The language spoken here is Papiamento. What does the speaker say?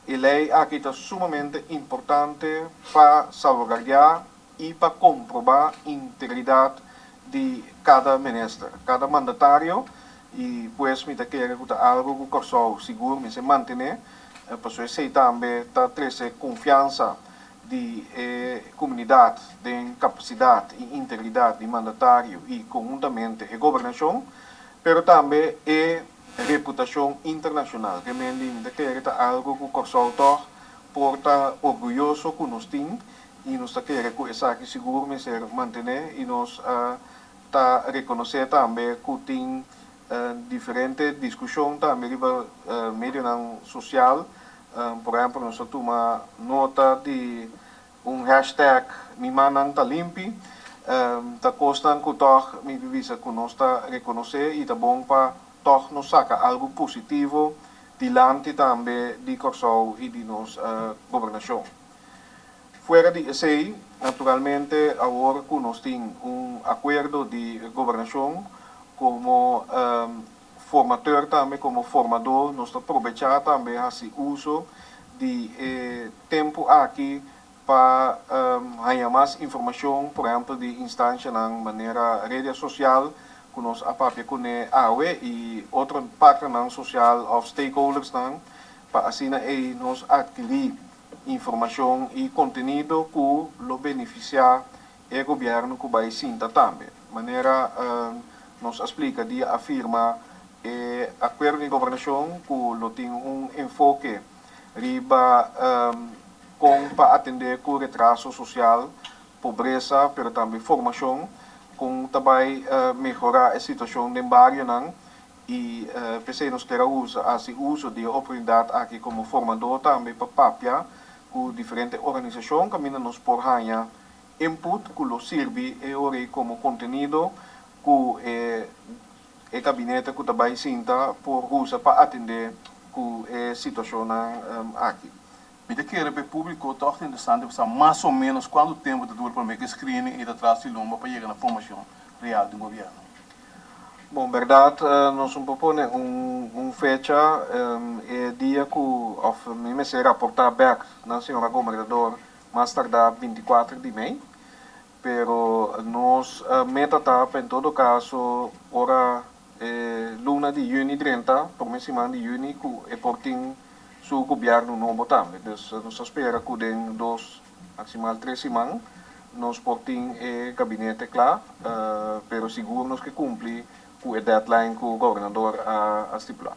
E lei aki ta sumamente importante pa salvaguardiá i pa komprobá integridat di kada minister, kada mandatario i pues mi ta kere ku ta algu ku Kòrsou sigur mester mantené, pasobra esei tambe ta trese konfiansa di e komunidat den kapasidat i integridat di mandatario i konhuntamente e gobernashon, pero tambe e reputashon internashonal. Ke men di mi ta kere ta algu ku Kòrsou tòg por ta orguyoso ku nos tin i nos ta kere ku esaki sigur mester mantené i nos ta rekonosé tambe ku tin diferente diskushon tambe riba medionan sosial. Por ehèmpel, nos a tuma nota di un hashtag "Mi mannan ta limpi". Ta kosnan ku tòg mi bisa ku nos ta rekonosé i ta bon pa tòg nos saka algu positivo dilanti tambe di Kòrsou i di nos gobernashon. Fuera di esei, naturalmente, awor ku nos tin un akuerdo di gobernashon, komo formateur tambe, komo formadó, nos ta probechá tambe hasi uso di e tempu aki pa haña mas informashon, por ehèmpel di instansianan manera rede sosial ku nos a papia kuné awe i otro partnernan sosial òf stakeholdersnan, pa asina ei nos atkirí informashon i kontenido ku lo benefisiá e gobièrnu ku bai sinta tambe. Manera nos a splika dia a firma e akuerdo di gobernashon, ku lo tin un enfoke riba kon pa atendé ku retraso sosial, pobresa, pero tambe formashon, kon ta bai mehorá e situashon den barionan i p'esei nos ke usa hasi uso di e oportunidat aki komo formadó tambe pa papia ku diferente organisashon kaminda nos por haña input ku lo sirbi e ora komo kontenido ku e gabinete ku ta bai sinta por usa pa atendé ku e situashonnan aki. Mi ta kere pa e públiko toch interesante pa mas o ménos kuantu tempu ta dura pa make screening i tras di lomba pa yega na formashon real di gobièrnu. Bon, berdat, nos no por pone un fecha. E dia ku òf mi mester raportá bèk na señora gobernador mas tardá 24 di mei, pero nos meta ta, en todo kaso, ora luna di yüni 30, promé siman di yüni, ku e por tin su gobièrnu nobo tambe. Dus nos ta spera ku den 2, maksimal 3 siman nos por tin e gabinete kla, pero sigur nos ke kumpli ku e deadline ku gobernador a stipulá.